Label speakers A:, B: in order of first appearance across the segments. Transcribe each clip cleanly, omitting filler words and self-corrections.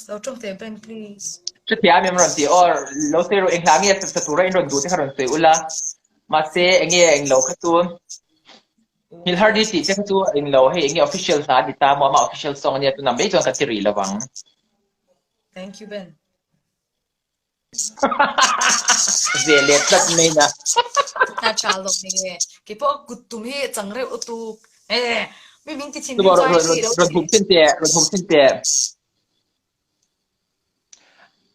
A: Lo tawng teh Ben please.
B: Hrethiam em rawn ti aw lo sawi rawh eng hla nge sa tura in rawn duh te kha rawn sawi ula mahse enge eng lo kha chu Milhardi tih te kha chu eng lo hei enge official hla a ni ta maw ama official song ania tunah mai chuan ka ti rih lovang.
A: Thank you Ben.
B: Ve leh tlat mai na.
A: Na tha lo ni nge. Kei pawh kut tum hi chang reuh utuk. Eh, mi min ti thin
B: Chuba rawn rawn rawn hum thin teh, rawn hum thin teh.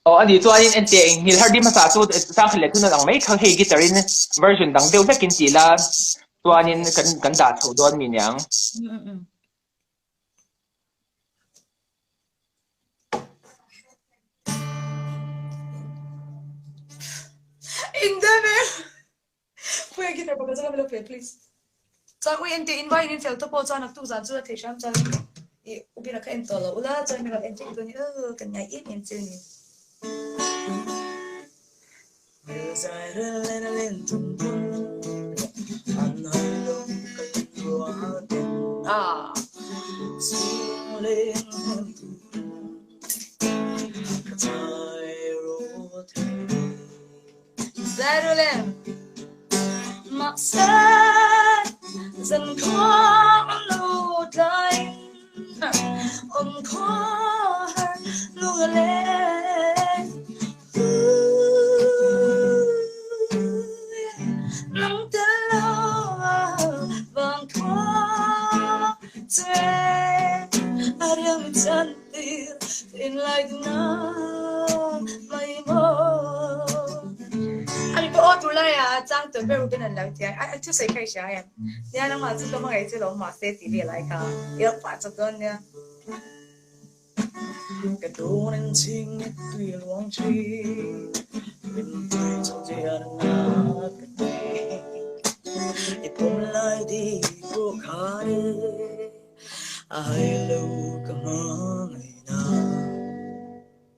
B: Oh, ani chuanin en teh eng hil har di hmasa chu sang khat leh thunan ang mai kha hei guitar in version dang deuh hlekin ti la chuanin kan kan dah chho dawn mi niang.
A: In dam e. Puia guitar pakhat chu ka lo pe please. Chuan ui en teh in vai in fel te pawh chuan naktuk zan chu a thei hram chuan i ubin a kha en tawh lo ula chuan min rawn en ṭeuh dawn i aw kan ngai em em che a ni.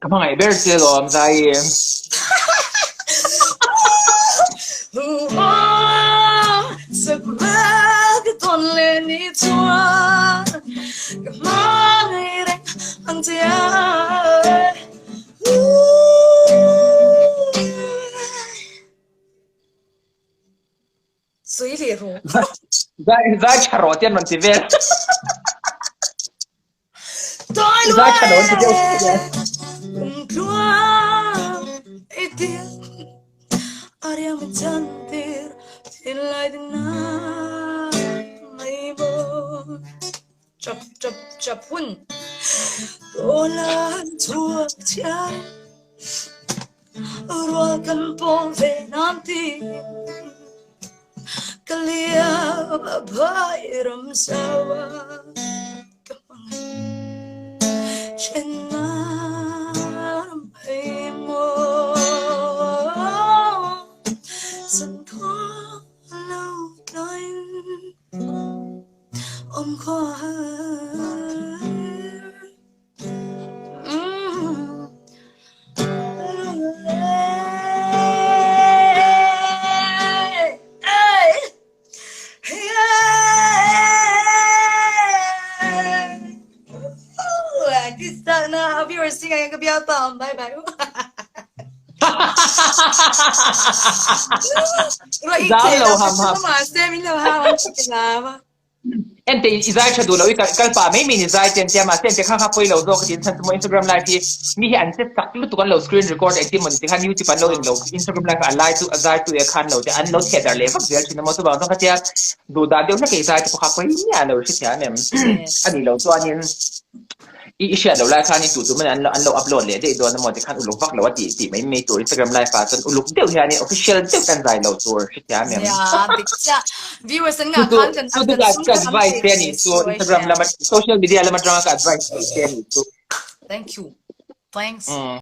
B: Ka hmangaih ber che lawm zai. Zai zai tha rawh te an rawn ti vel. Zai tha lo an ti deuh sia. Zam lo ham ham. Ente i zai tha duh lo i kal pah mai mai ni zai te an tia mahse ente kha kha pawi lo zawk a tin chhan chu maw Instagram live hi mi hi an che chak lutuk an lo screen record engtin maw ni ti khan YouTube an lo in lo Instagram live a lai chu a zai tu e khan lo te an lo chhiat dar leh vak zel thin a maw chuvang chuan khatia duh dah deuh hlek i zai te pawh kha pawi miah lo hrethiam em a nih loh chuanin I i hriat loh lai khan i tu tu man an lo upload leh daih dawn emaw tikhan uluk vak lo a tih tih mai mai tur Instagram live ah chuan uluk deuh hianin official deuh kan zai lo tur hrethiam em?
A: Nia, dik chiah. Viewers an ngah khan kan
B: Chu chu ka ka advice te anih chu Instagram lama social media lama atanga ka advice theih te anih chu.
A: Thank you. Thanks.